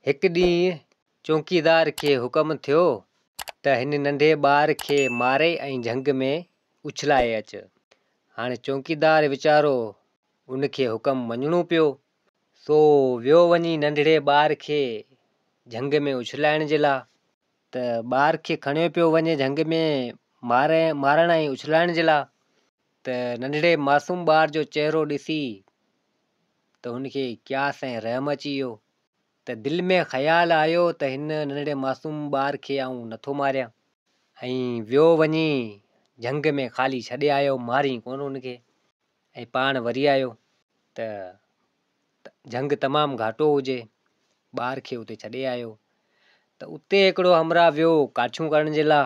هڪ ڏينهن چونڪيدار کي حڪم ٿيو ته هن ننڍي ٻار کي ماري ۽ جهنگ ۾ اڇلائي اچ. هاڻي چونڪيدار ويچارو ان کي حڪم مڃڻو پيو، سو ويو وڃي ننڍڙي ٻار کي جهنگ ۾ اڇلائڻ جي لا. ته ٻار کي کڻيو پيو وڃي جهنگ ۾ ماري مارڻ ۽ اڇلائڻ جي لا ته ننڍڙي معصوم ٻار جو چهرو ڏسي ته هن کي قياس ۽ رحم اچي ويو. ته دل ۾ خيال آيو ته هن ننڍڙي معصوم ٻار کي آئون نٿو ماريان. ۽ ويو وڃي جهنگ ۾ خالي ڇڏي آيو، مارين ڪونه ان کي ۽ پاڻ وري آيو ته جهنگ تمام گهاٽو هجي، ٻار کي اتي ڇڏي آيو ته اتي هڪڙو همراهه ويو ڪاٺيون ڪرڻ جي لا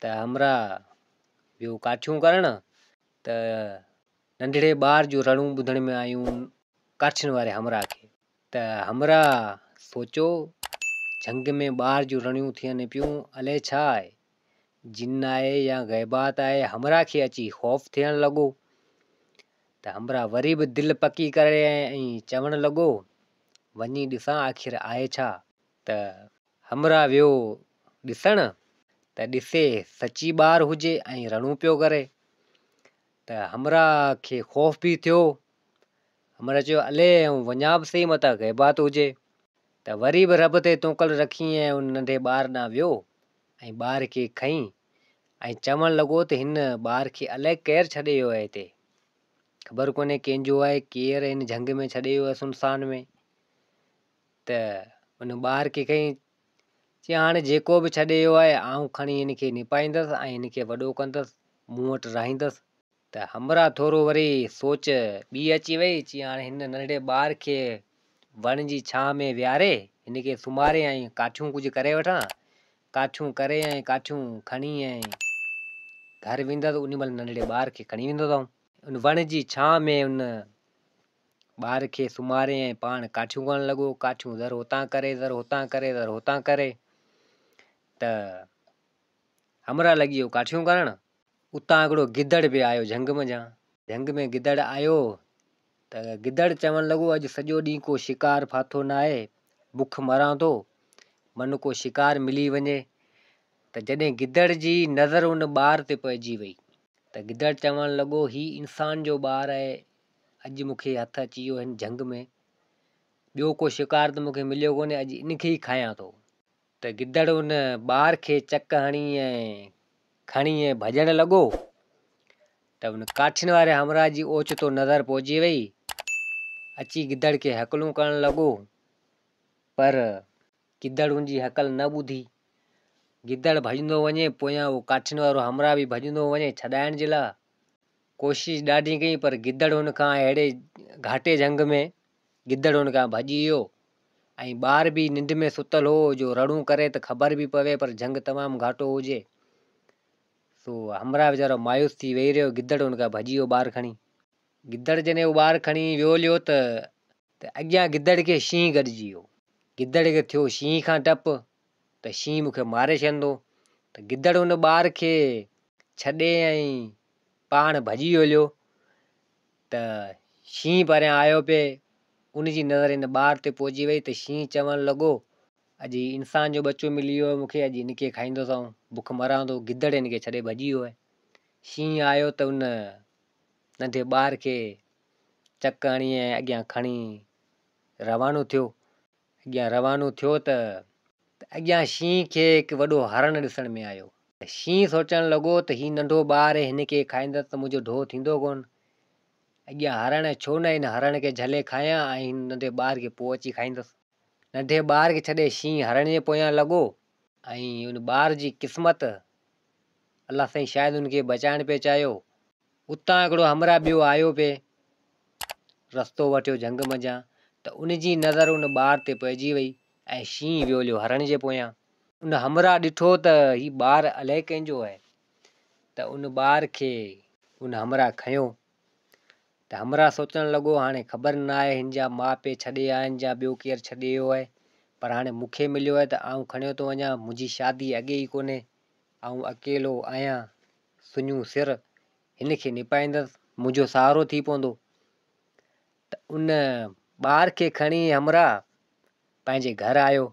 ته همراهه ويو ڪاٺيون ڪرڻ ته ننڍڙي ٻار جون رڙون ٻڌڻ ۾ آيون ڪاٺين واري همراهه کي. ته همراهه سوچيو، جهنگ ۾ ٻار جون رڙيون ٿين پيون، الائي ڇا آهي؟ جن آهي يا غيبات آهي؟ همراهه کي اچي خوف ٿيڻ لڳو ته همراهه وري به دل پڪي ڪري ۽ چوڻ لڳو، وڃي ڏسان آخر آهي ڇا؟ ته همراهه ويو ڏسڻ ته ڏسي سچي ٻار هجي ۽ رڙون پيو ڪري ته همراهه کي خوف به ٿيو. همراهه چيو، الي آئون وڃان به سهي متان غيبات هجي. ته وري به رب تي توڪل رکي ۽ ان ننڍي ٻار ڏانهن ويو ۽ ٻار کي کنئي ۽ چوڻ لڳو ته هن ٻار کي الائي ڪير ڇڏي ويو آهي هتي. خبر ڪونهي ڪنهن جو آهي، ڪير هن جهنگ ۾ ڇڏي ويو آهي سنسان ۾. ته ان ٻار کي کنئي چي هاڻي جيڪو به ڇڏي ويو آهي آئون کڻي هن کي نپائيندس ۽ هن کي وڏو ڪندس، مون وٽ رهائيندس. ته همراهه ٿورو وري سوچ ٻي اچي وئي، چي هاڻي هن ننڍڙي ٻار کي وڻ جي ڇانهه ۾ ويهاري هن کي سمهاري ۽ ڪاٺيون ڪجهه ڪري وٺان، ڪاٺيون ڪري ۽ ڪاٺيون کڻي ۽ گهر ويندس، انهي مهل ننڍڙي ٻار کي کڻي ويندس آئون. ان وڻ جي ڇانهه ۾ ان ٻار کي سمهاري ۽ پاڻ ڪاٺيون ڪرڻ لڳو، ڪاٺيون ذر هتان ڪري، ذر هتان ڪري، ذر هتان ڪري ته همراهه لڳي ويو ڪاٺيون ڪرڻ. اتان هڪڙو گدڙ به آيو جهنگ منجهان. جهنگ ۾ گدڙ آيو ته گدڙ چوڻ لڳو اڄ سڄو ڏينهن ڪو شڪار ڦاٿو ناهي، بک مران ٿو، من ڪو شڪار ملي وڃي. ته جڏهن گدڙ جي نظر ان ٻار تي پئجي وئي ته گدڙ چوڻ لڳو هي انسان جو ٻار آهي، اڄ مون کي هٿ اچي ويو هن جهنگ ۾، ٻيو ڪو شڪار ته مون کي مليو ڪونهي، اڄ ان کي ئي کايان ٿو. ته گدڙ ان ٻار کي چڪ هڻي ۽ کڻي ۽ ڀڄڻ لڳو ته ان ڪاٺين واري همراهه جي اوچتو نظر پئجي وئي. اچي گدڙ کي هڪلون ڪرڻ لڳو پر گدڙ ان جي هڪل نه ٻڌي. گدڙ ڀڄندو وڃي پويان اهو ڪاٺين وارو همراهه به ڀڄندو وڃي ڇڏائڻ جي لاء ڪوشش ڏاڍي ڪئي پر گدڙ ان کان اهڙي گهاٽي جهنگ ۾ گدڙ ان کان ڀڄي ويو ۽ ٻار به ننڊ ۾ ستل هو جو رڙون ڪري ته خبر به پوي پر جهنگ تمام گهاٽو هجي. سو همراهه ويچارو مايوس ٿي ويهي رهيو. گدڙ ان کان ڀڄي ويو ٻار کڻي. گدڙ جڏهن اهو ٻار کڻي ويو هليو ته ته اڳيان گدڙ کي شينهن گڏجي ويو. گدڙ کي ٿيو شينهن کان ڊپ ته شينهن مون کي ماري ڇڏندو ته گدڙ ان ٻار کي ڇڏي ۽ پاڻ ڀڄي ويو هليو ته شينهن پريان آيو پئي، ان جي نظر هن ٻار تي پئجي وئي ته شينهن چوڻ لڳو، اڄ هي انسان جو ٻچو ملي ويو آهي مون کي، اڄ هن کي کائيندس آئون، بک مران ٿو، گدڙ هن کي ڇڏي ڀڄي ويو آهي. شينهن آيو ته ان ننڍي ٻار کي چڪ هڻي ۽ اڳيان کڻي روانو ٿيو. اڳيان روانو ٿيو ته اڳيان شينهن کي هڪ وڏو هرڻ ڏسڻ ۾ آيو. شينهن سوچڻ لڳو ته هي ننڍو ٻار آهي، هن کي کائيندس ته منهنجو ڍو ٿيندو ڪونه. اڳيان هرڻ آهي، ڇو نه هن هرڻ کي جهلي کايان ۽ هن ننڍي ٻار کي پوء اچي کائيندس. ننڍي ٻار کي ڇڏي شينهن هرڻ جي پويان لڳو ۽ ان ٻار جي قسمت الله سائين شايد ان کي بچائڻ پئي چاهيو. اتان هڪڙو همراهه ٻيو آيو پئي، رستو وٺيو جهنگ منجهان ته ان جي نظر ان ٻار تي پئجي وئي ۽ شينهن ويو هليو هرڻ جي پويان. ان همراهه ڏٺو ته هي ٻار الائي ڪنهن جو آهي ته ان ٻار کي ان همراهه کنيو ته همراهه سوچڻ لڳو هاڻي خبر نه آهي هن جا ماء پيء ڇڏي ويا آهن يا ٻيو ڪير ڇڏي ويو آهي پر هاڻي مون کي مليو آهي ته آئون کڻيو ٿو وڃان منهنجي شادي اڳي ئي ڪونهي آئون اڪيلو آهيان سڃو سر هن کي نپائيندس منهنجو سهارو ٿي پوندو ته ان ٻار کي کڻي همراهه پنهنجي گهر آيو.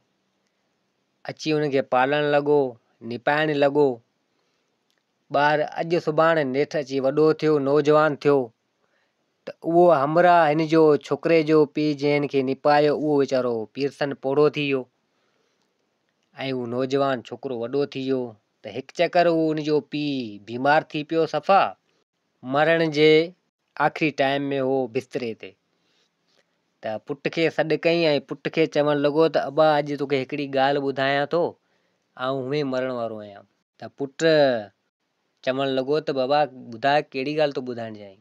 اچي ان کي پالڻ لڳو، نپائڻ لڳو. ٻار اڄ سڀاڻي نيٺ اچي وڏو ٿيو، نوجوان ٿيو ته اهو همراهه هن جو ڇوڪري جو پيء جنهن هن کي نپايو اهو ويچارو پيرسن پوڙهو ٿي ويو ۽ اهو نوجوان ڇوڪرو وڏو ٿي ويو ته هڪ چڪر اهو ان جو پيء بيمار ٿي پيو صفا مرڻ جي آخري ٽائيم ۾ هو بستري تي ته پٽ کي سڏ ڪيائين ۽ پٽ کي چوڻ لڳو ته ابا اڄ توکي هڪڙي ڳالهه ٻڌايان ٿو آئون هونئن مرڻ وارو آهيان. ته پٽ چوڻ لڳو ته بابا ٻڌاء ڪهڙي ڳالهه ٿو ٻڌائڻ چاهين؟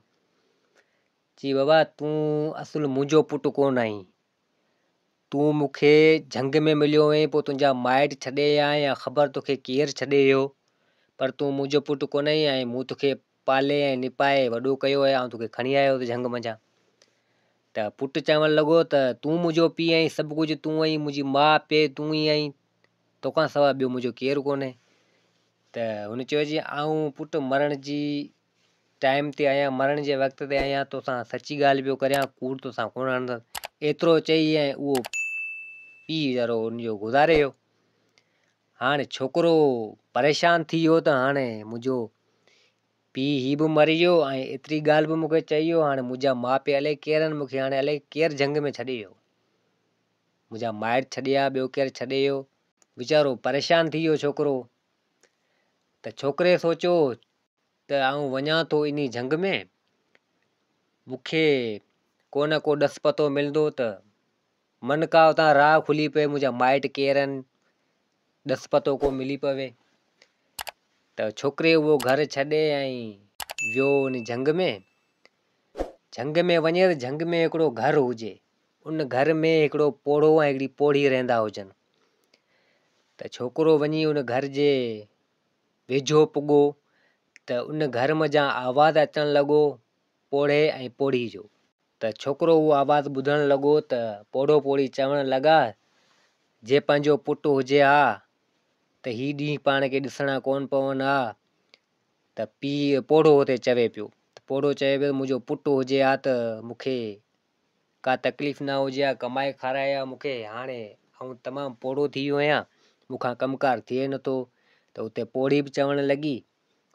چي بابا تون اصل منهنجو پٽ ڪونه آهين. تون مون کي جهنگ ۾ مليو هئين پوء تنهنجا مائٽ ڇڏي ويا يا خبر توکي ڪير ڇڏي ويو پر تون منهنجو پٽ ڪونه آهين ۽ مون توکي پالي ۽ نپائي وڏو ڪيو آهي آئون توکي کڻي آيو هوس جهنگ منجهان. ته پٽ چوڻ لڳو ته تون منهنجو پيء آهين سڀ ڪجهه تون آهين منهنجي ماء پيء تون ئي آهين توکان سواء ٻيو منهنجو ڪير ڪونهي. ته هن چيو جي آئون پٽ مرڻ جي ٽائيم تي آهيان مرڻ جي وقت تي آهيان توسان سچي ڳالهه پيو ڪريان ڪوڙ توسان ڪونه هڻندس. ايترو چئي ۽ اهو پيء ويچارو ان جو گذاري ويو. هاڻي ڇوڪرو پريشان ٿي ويو ته هاڻي منهنجو پيء هي به مري ويو ۽ ايتري ڳالهه به مون کي چئي ويو هاڻي منهنجا ماء پيء الائي ڪير آهن مون کي هاڻي الائي ڪير جهنگ ۾ ڇڏي ويو. منهنجا مائٽ ڇڏي ويا ٻيو ڪير ڇڏي ويو. ويچارو پريشان ٿي ويو ڇوڪرو ته ڇوڪري سوچيو ته آئون وڃان ٿو انهي جهنگ ۾ مون کي ڪو نه ڪو ڏس پتو ملندو ته من ڪا اتان راهه کلي پئي منهنجا مائٽ ڪير آهن ڏس پتو ڪو ملي پوي ته ڇوڪري اهو گهر ڇڏي ۽ ويو ان جهنگ ۾ جهنگ ۾ وڃي ته جهنگ ۾ هڪڙو گهر هجي ان گهر ۾ هڪڙو پوڙهو ۽ هڪڙي پوڙهي رهندا هجن ته ڇوڪرو وڃي ان گهر جي ويجهو پڳو ته ان گهر منجهان آواز اچڻ لڳو پوڙهي ۽ پوڙهي جو ته ڇوڪرو اهو آواز ٻڌڻ لڳو ته پوڙهو پوڙهي چوڻ لڳا جي پنهنجو پٽ هجي ها ته هي ڏينهن پاڻ کي ڏسڻا ڪونه پون ها ته پيء پوڙهو هتي چوي پيو ته پوڙهو چوي پيو ته منهنجو پٽ هجي ها ته مون کي ڪا تڪليف نه هجي ها، ڪمائي کارائي ها مون کي، هاڻي آئون تمام پوڙهو ٿي ويو آهيان، مون کان ڪم ڪار ٿئي نٿو ته اتي پوڙهي به چوڻ لڳي،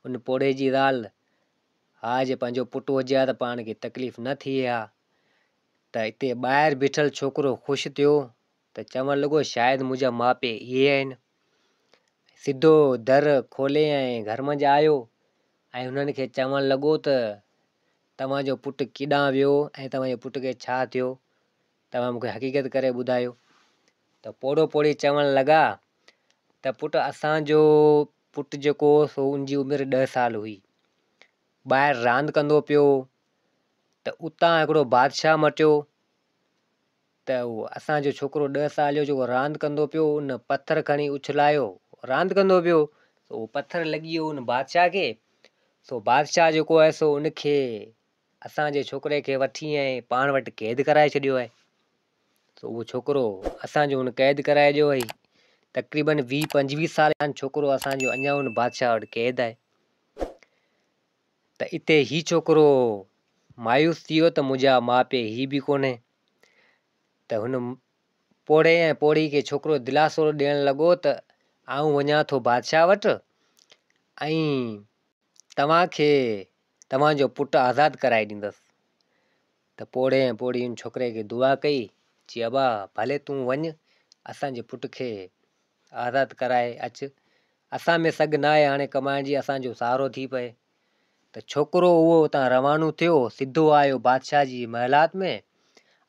ان پوڙهي جي زال، ها جي پنهنجو پٽ هجي ها ته پاڻ کي تڪليف نه ٿئي ها ته اتي ٻاهر بيٺل ڇوڪرو خوش ٿيو ته چوڻ لڳو شايد منهنجا ماء پيء اهي آهن. سڌو در کولي ۽ گهر منجهه آيو ۽ هنن کي چوڻ لڳو ته توهان جو پٽ ڪيڏانهن ويو ۽ توهان جي پٽ کي ڇا ٿيو؟ توهان مون کي حقيقت ڪري ٻڌايو. ته پوڙهو پوڙهي چوڻ لڳا ته پٽ اسان جو پٽ جيڪو هو سو ان جي عمر ڏهه سال هئي. ٻاهر راند ڪندو پيو هو ته اتان هڪڙو بادشاهه مٽيو ته اهو اسان جو ڇوڪرو ڏهه سال جو جيڪو راند ڪندو پيو ان پٿر کڻي اڇلايو راند ڪندو پيو سو اهو پٿر لڳي ويو ان بادشاهه کي سو بادشاهه جيڪو آهي سو ان کي اسان جي ڇوڪري کي وٺي ۽ پاڻ وٽ قيد ڪرائي ڇڏيو آهي سو اهو ڇوڪرو اسان جو ان قيد ڪرائي ڏيو آهي تقريبن ويهه پنجويهه سال ڇوڪرو اسان جو اڃا ان بادشاهه وٽ قيد آهي ته اتي هي ڇوڪرو مايوس ٿي ويو ته منهنجا ماء پيء هي به ڪونهي ته هن پوڙهي ۽ پوڙهي کي ڇوڪرو دلاسو ڏيڻ لڳو ته آئون وڃان ٿو بادشاهه وٽ ۽ توهان کي توهان جو پٽ آزاد ڪرائي ڏيندس. ته پوڙهي ۽ پوڙهي ان ڇوڪري کي دعا ڪئي، چي ابا ڀلي تون وڃ اسان جي پٽ کي آزاد ڪرائي اچ، اسان ۾ سگهه ناهي هاڻي ڪمائڻ جي اسان جو سهارو ٿي پئي. ته ڇوڪرو اهو اتان روانو ٿيو، سڌو آيو بادشاهه جي محلات ۾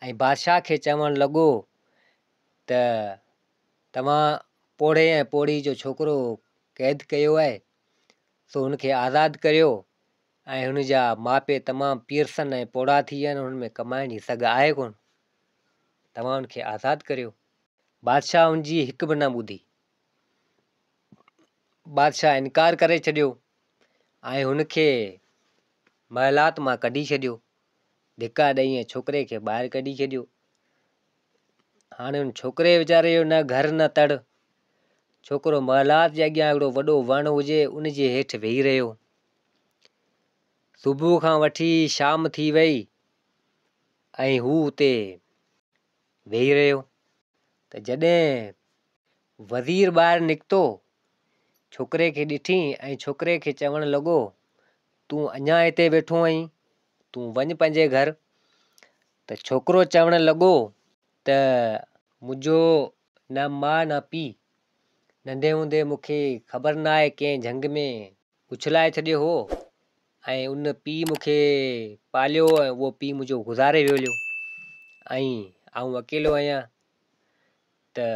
۽ بادشاهه کي چوڻ لڳو ته توهان پوڙهي ۽ پوڙهي جو ڇوڪرو قيد ڪيو آهي، سو هن کي آزاد ڪريو ۽ هن جا ماء پيء تمام پيرسن ۽ پوڙها ٿي ويا آهن، هنن ۾ ڪمائڻ جي سگهه آهي ڪونه، توهان هن کي آزاد ڪريو. بادشاهه هن جي هڪ به نه ٻڌي. بادشاهه انڪار ڪري ڇڏيو ۽ هن کي محلات مان ڪڍي ڇڏيو. ڌڪا ڏئي ۽ ڇوڪري کي ٻاهر ڪڍي ڇڏيو. هاڻي ان ڇوڪري ويچاري جو نه گهر نه تڙ. ڇوڪرو محلات جي اڳيان هڪڙو وڏو وڻ هجي ان جي هيٺ ويهي رهيو. صبح کان وٺي شام ٿي وئي ۽ هو اتي ويهي رهيو. ته جڏهن وزير ٻاهر نڪتو، ڇوڪري کي ڏٺي ۽ ڇوڪري کي چوڻ لڳو، تون اڃا هتي ويٺو آهين، تون وڃ پنهنجي گهر. ته ڇوڪرو چوڻ لڳو ته منهنجو نه ماء نه پيء، ننڍي هوندي مون کي خبر ناهي ڪنهن جهنگ ۾ اڇلائي ڇڏيو هو ۽ ان پيء مون کي پاليو ۽ اهو پيء منهنجو گذاري ويو هليو ۽ آئون اڪيلو آهيان ته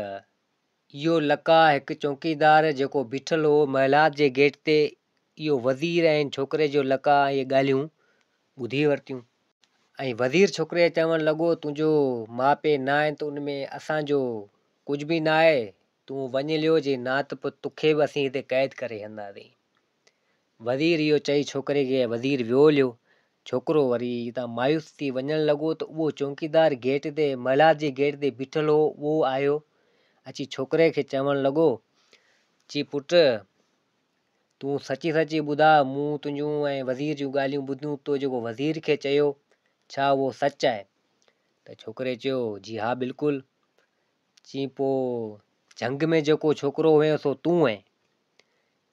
اهو لقاء هڪ چوڪيدار جيڪو بيٺل هو محلات جي گيٽ تي اهو وزير ۽ ڇوڪري جو لقاء ۽ اهي ڳالهيون ٻڌي ورتيون. ۽ وزير ڇوڪري کي چوڻ لڳو تنهنجو ماء پيء نه آهن ته ان ۾ اسان جو ڪجهه به نه آهي تون وڃ ليو جي نه ته پوء توکي به اسين هتي قيد ڪري ڇڏنداسين. وزير اهو چئي ڇوڪري کي وزير ويو هليو. ڇوڪرو وري اتان مايوس ٿي وڃڻ لڳو ته اهو چونڪيدار گيٽ تي محلات جي گيٽ تي بيٺل هو اهو آيو اچي ڇوڪري کي چوڻ لڳو چي پٽ تون سچي سچي ٻڌاء مون تنهنجون ۽ وزير جون ڳالهيون ٻڌيون تو جيڪو وزير کي چيو ڇا اهو سچ آهي؟ ته ڇوڪري چيو جي ها بلڪل. چي پوء جهنگ ۾ جيڪو ڇوڪرو هئين سو تون هئين؟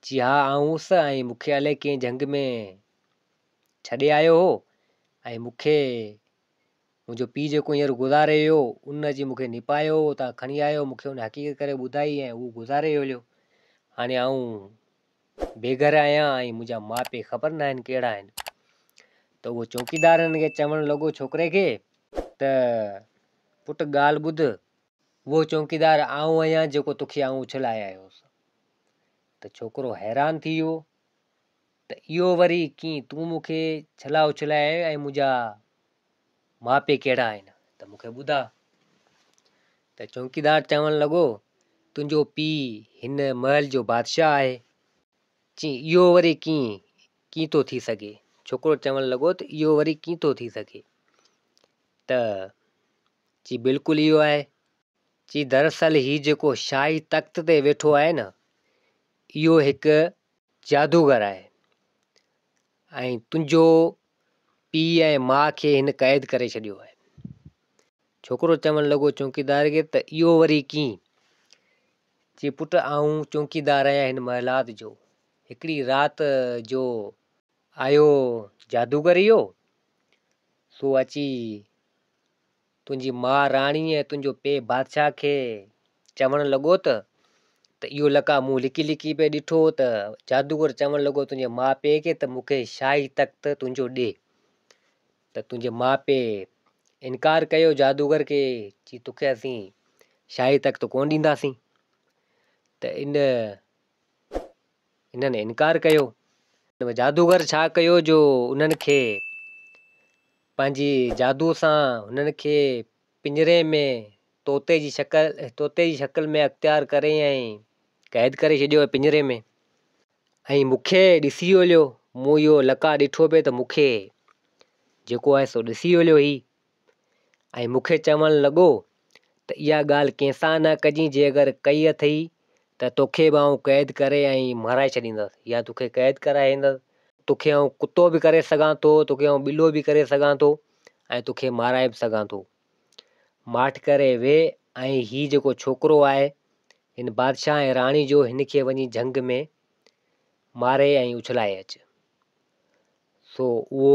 چي ها آئون هوس ۽ مون کي الائي ڪنهن جهنگ ۾ ڇڏي آيو هو ۽ مون کي منهنجو پيء جيڪو هينئر گذاري ويو ان اچي مون کي نپايو اتان کڻي آيو مون کي ان حقيقت ڪري ٻڌائي ۽ هو گذاري ويو هليو هاڻي آئون بي گهر آهيان ۽ منهنجا ماء پيء خبر ناهن ڪهڙا آهن ته اهو چوڪيدار هن کي چوڻ لڳو ڇوڪري کي ته پٽ ڳالهه ٻڌ اهو چوڪيدار آئون آهيان جيڪو توکي آئون اڇلائي آيو هوس ته ڇوڪرو حيران ٿي ويو ته اهو وري ڪيئن تون مون کي ڇلا اڇلائي آيو ۽ منهنجا ماء پيء ڪهڙا آهن ته مون کي ٻڌاء. ته چونڪيدار چوڻ لڳو، تنهنجو پيء هن محل جو بادشاهه آهي. چي، اهو وري ڪيئن، ڪيئن ٿو ٿي سگهي؟ ڇوڪرو چوڻ لڳو ته اهو وري ڪيئن ٿو ٿي سگهي؟ ته چي، بلڪل اهو آهي. چي، دراصل هي جيڪو شاهي تخت تي ويٺو آهي نه، اهو هڪ جادوگر آهي ۽ تنهنجو پيء ۽ ماء کي هن قيد ڪري ڇڏيو آهي. ڇوڪرو چوڻ لڳو چونڪيدار کي ته اهو وري ڪيئن؟ چي پٽ آئون چونڪيدار آهيان هن محلات جو. هڪڙي رات جو آيو جادوگر اهو، سو اچي تنهنجي ماء راڻي ۽ تنهنجو پيء بادشاهه کي چوڻ لڳو ته ته اهو لقاء مون لڪي لڪي پئي ڏٺو ته جادوگر چوڻ لڳو تنهنجي ماء پيء کي ته مون کي شاهي تخت تنهنجو ڏي ته تنهنجي ماء پيء انڪار ڪيو جادوگر کي چي توکي اسين شاهي تخت ڪونه ڏينداسين ته ان هنن انڪار ڪيو. جادوگر ڇا ڪيو جو انهن کي پنهنجي جادو سان هنن کي پڃري ۾ طوطي جي شڪل طوطي جي شڪل ۾ اختيار ڪري ۽ قيد ڪري ڇڏيو پڃري ۾ ۽ مون کي ڏسي هليو مون اهو لقاء ڏٺو پئي ته مون کي جيڪو آهي سو ڏسي هليو هي ۽ مون کي چوڻ لڳو ته اها ڳالهه ڪنهن سان نه ڪجين جي اگر ڪئي اٿئي ته توکي به آئون قيد ڪري ۽ مارائي ڇڏيندس يا توکي قيد ڪرائي ايندس توکي آئون ڪتو به ڪري سگهان ٿو توکي آئون ٻلو به ڪري سگهان ٿو ۽ توکي مارائي به سگهان ٿو ماٺ ڪري ويهه ۽ هي جيڪو ڇوڪرو آهي هن بادشاهه ۽ راڻي جو هن کي وڃي جهنگ ۾ ماري ۽ اڇلائي اچ سو اهو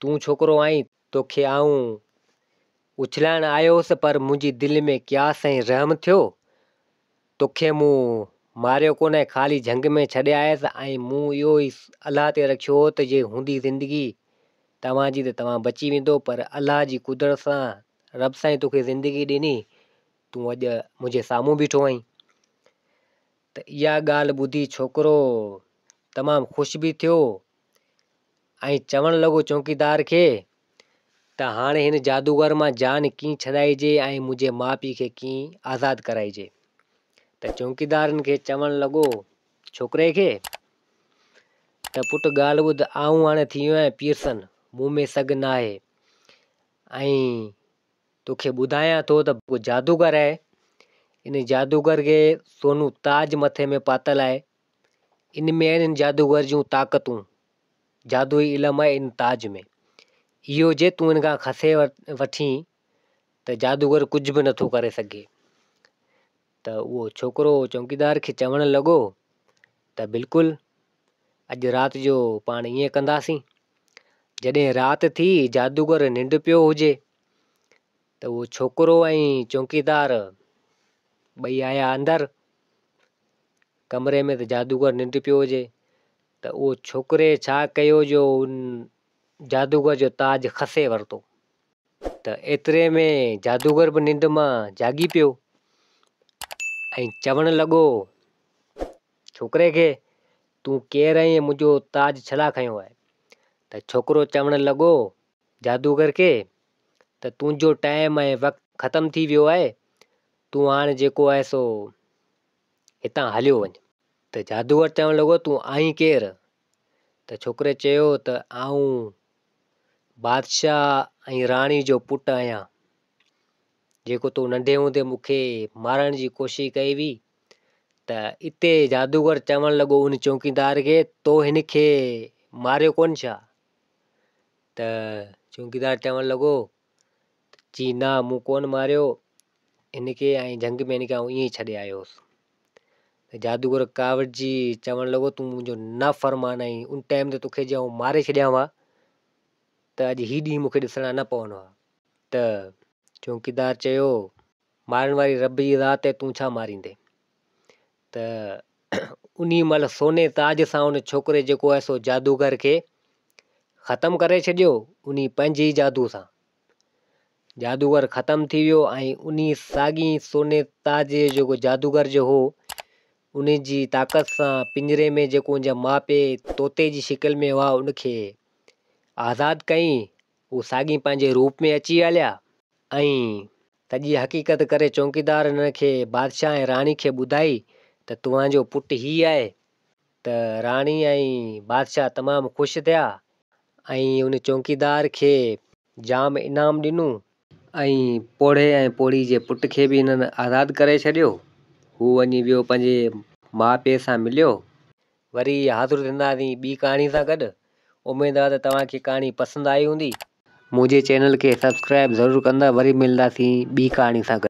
تون ڇوڪرو آهين توکي آئون اڇلائڻ آيو هوس پر منهنجي دل ۾ قياس ۽ رحم ٿيو، توکي مون ماريو ڪونه خالي جهنگ ۾ ڇڏي آيس ۽ مون اهو ئي الله تي رکيو هو ته جي هوندي زندگي توهان جي ته توهان بچي ويندو پر الله جي قدرت سان رب سائين توکي زندگي ڏني تون اڄ منهنجي سامهون بيٺو آهين. ته اها ڳالهه ٻڌي ڇوڪرو تمام خوش به ٿيو ۽ چوڻ لڳو چونڪيدار کي ته هاڻي هن جادوگر مان جان ڪيئن ڇڏائجي ۽ منهنجي ماء پيء کي ڪيئن آزاد ڪرائجي؟ ته چونڪيدارن کي چوڻ لڳو ڇوڪري کي ته پٽ ڳالهه ٻڌ آئون هاڻي ٿي ويو آهيان پيرسن مون ۾ سگهه ناهي ۽ توکي ٻڌايان ٿو ته هڪ جادوگر آهي ان جادوگر کي سونو تاج مٿي ۾ پاتل آهي ان ۾ آهن ان جادوگر جون طاقتون، جادوئي علم آهي ان تاج ۾. اهو جي تون ان کان کسي وٺين ته جادوگر ڪجهه به نٿو ڪري سگهي. ته اهو ڇوڪرو چونڪيدار کي چوڻ لڳو ته بلڪل اڄ رات جو پاڻ ائين ڪنداسين. جڏهن رات ٿي جادوگر ننڊ پيو هجي ته اهو ڇوڪرو ۽ چونڪيدار ٻئي آيا اندر ڪمري ۾ ته جادوگر ننڊ پيو هجي ته اهو ڇوڪري ڇا ڪيو جو ان جادوگر جو تاج کسي ورتو ته ايتري ۾ جادوگر به ننڊ مان جاڳي پيو ۽ چوڻ لڳو ڇوڪري کي تون ڪير آهين ۽ منهنجو تاج ڇلا کنيو آهي؟ ته ڇوڪرو چوڻ لڳو جادوگر کي ته تنهنجو ٽائيم ۽ وقت ختم ٿي ويو آهي، تون هاڻ جيڪو آهي سو هتان هليو وڃ. ته جادوگر چوڻ لڳو تون آهين ڪير؟ ته ڇوڪري چيو ته آئون بادشاهه ۽ راڻي جو پٽ آهيان، جيڪو تو ننڍي هوندي مون کي مارڻ جي ڪوشش ڪئي هئي. ته اتي جادوگر چوڻ لڳو ان چوڪيدار کي تو هن کي ماريو ڪونه ڇا؟ ته چوڪيدار چوڻ لڳو ته جي نه مون ڪونه ماريو هن کي ۽ جهنگ ۾ هن کي آئون ائين ئي ڇڏي آيو هوس. ته جادوگر ڪاوڙجي چوڻ لڳو تون منهنجو نافرمان آهين ان ٽائيم تي توکي جي آئون ماري ڇڏيان ها ته اڄ هي ڏينهن مون کي ڏسڻا نه پون ها. ته چوڪيدار چيو مارڻ واري رب جي ذات آهي تون ڇا ماريندين؟ ته انهي مهل سوني تاج سان ان ڇوڪري جيڪو آهي سو جادوگر کي ختم ڪري ڇڏيو انهي پنهنجي ئي جادو سان. جادوگر ختم ٿي ويو ۽ انهي ساڳي سوني تاج جي جيڪو جادوگر جو هو انهي جي طاقت سان پڃري ۾ جيڪو ان جا ماء پيء طوطي جي شڪل ۾ هئا ان کي آزاد ڪيائين هو ساڳي پنهنجي روپ ۾ اچي هليا ۽ سڄي حقيقت ڪري چونڪيدار هنن کي بادشاهه ۽ راڻي کي ٻڌائي ته توهان جو پٽ هي آهي ته راڻي ۽ بادشاهه تمام خوش ٿيا ۽ ان چونڪيدار کي جام انعام ڏنو. ۽ پوڙهي ۽ پوڙهي جي پٽ کي به هنن آزاد ڪري ڇڏيو. هو وڃي ويو پنهنجي ماء پيء سان مليو. وري حاضر ٿينداسين ٻي ڪهاڻي سان گڏ. اميد آ ته توهان کي ڪهاڻي پسند آئي هوندي. منهنجي چينل کي سبسڪرائب ضرور ڪندا وري ملنداسين ٻي ڪهاڻي سان گڏ.